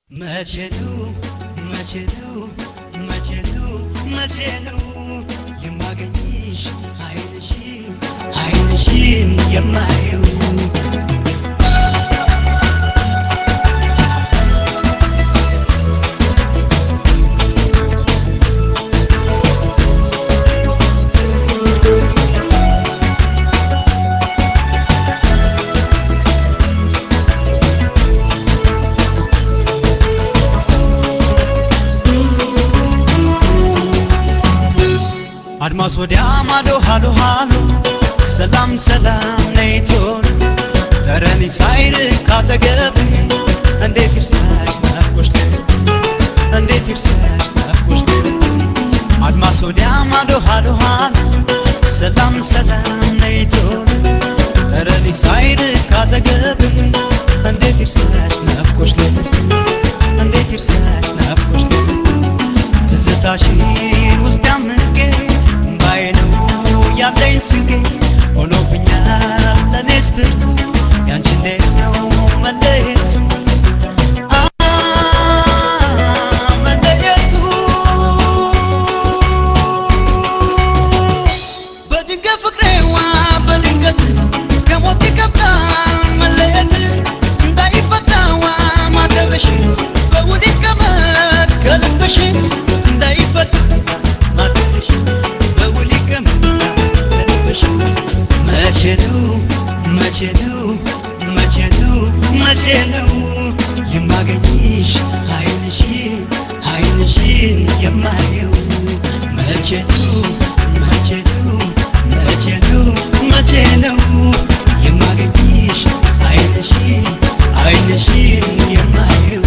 መቼ ነው መቼ ነው መቼ ነው መቼ ነው የማገኝሽ አይንሽን አይንሽን የማየው? አድማስ ወዲያ ማዶ ሃሎ ሃሎ፣ ሰላም ሰላም ነይ ቶሎ፣ ጠረንሽ ሳይርቅ ካጠገቤ፣ እንዴት ይርሳሽ ናፍቆሽ ልቤ፣ እንዴት ይርሳሽ ናፍቆሽ ልቤ። አድማስ ወዲያ ማዶ ሃሎ ሃሎ፣ ሰላም ሰላም ነይ ቶሎ፣ ጠረንሽ ሳይርቅ ካጠገቤ፣ እንዴት ይርሳሽ ናፍቆሽ ልቤ፣ እንዴት ይርሳሽ ናፍቆሽ ልቤ። ትዝታሽን ውስጥ አምቄ እምባዬ ነው ያለኝ ስንቄ፣ ሆኖብኛል ለእኔስ ብርቱ፣ ያንቺ እንዴት ነው መለየቱ አ መለየቱ? በድንገት ፍቅሬዋ በድንገት ከሞት ይከብዳል መለየት፣ እንዳይፈታዋ ማተብሽ በውል ይቀመጥ ከልብሽ፣ እንዳይፈታ ማተብሽ በውል ይቀመጥ ከልብሽ። መቼ ነው መቼ ነው መቼ ነው መቼ ነው የማገኝሽ አይንሽን አይንሽን የማየው? መቼ ነው መቼ ነው መቼ ነው መቼ ነው የማገኝሽ አይንሽን አይንሽን የማየው?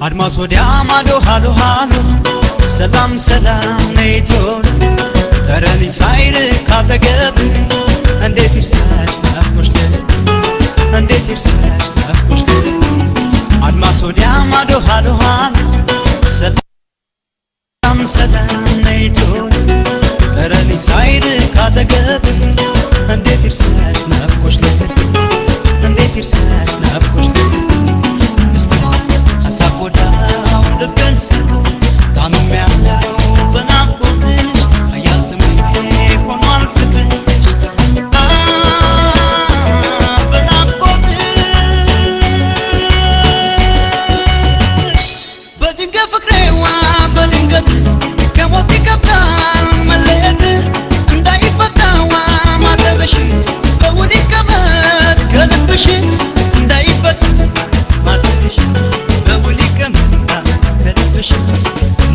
አድማስ ወዲያ ማዶ ሃሎ ሃሎ፣ ሰላም ሰላም ነይ ቶሎ፣ ጠረንሽ ሳይርቅ ካጠገቤ፣ እንዴት ይርሳሽ ናፍቆሽ ልቤ፣ እንዴት ይርሳሽ ናፍቆሽ ልቤ። አድማስ ወዲያ ማዶ ሃሎ ሃሎ፣ ሰላም ሰላም ነይ ቶሎ፣ ጠረንሽ ሳይርቅ ካጠገቤ፣ እንዴት ይርሳሽ ናፍቆሽ ልቤ፣ እንዴት ይርሳሽ ናፍቆሽ ልቤ። እስቲ ሀሳብ ጎዳው ልቤን ስሎ፣ ታምሜያለሁ በናፍቆትሽ፣ ኃያል ጥሜ ሆኗል ፍቅርሽ አ በናፍቆትሽ። በድንገት ፍቅሬዋ በድንገት ከሞት ይከብዳል መለየት፣ እንዳይፈታዋ ማተብሽ በውል ይቀመጥ ከልብሽ፣ እንዳይፈታ ማተብሽ በውል ይቀመጥ ከልብሽ።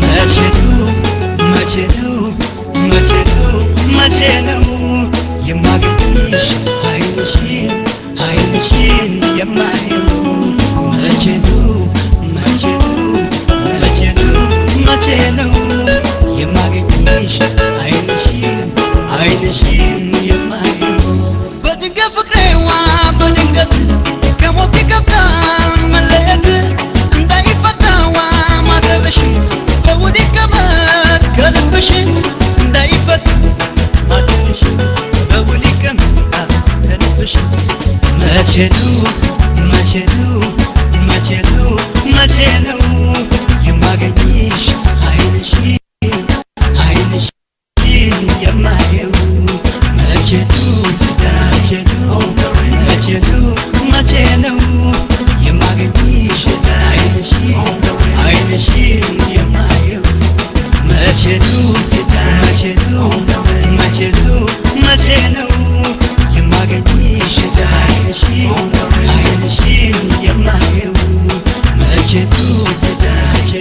መቼ ነው መቼ ነው መቼ ነው መቼ ነው የማገኝሽ አይንሽን አይንሽን የማየው? መቼ ነው መቼ ነው መቼ ነው መቼ ነው የማገኝሽ አይንሽን አይንሽን የማየው? በድንገት ፍቅሬዋ በድንገት ከሞት ይከብዳል መለየት፣ እንዳይፈታዋ ማተብሽ በውል ይቀመጥ ከልብሽ፣ እንዳይፈታ ማተብሽ በውል ይቀመጥ ከልብሽ። መቼ ነው መቼ ነው መቼ ነው መቼ ነው የማገኝሽ አይንሽን አይንሽን የማየው? መቼ ነው መቼ ነው መቼ ነው መቼ ነው የማገኝሽ አይንሽን አይንሽን የማየው? መቼ ነው መቼ ነው መቼ ነው መቼ ነው የማገኝሽ አይንሽን አይንሽን የማየው? መቼ ነው መቼ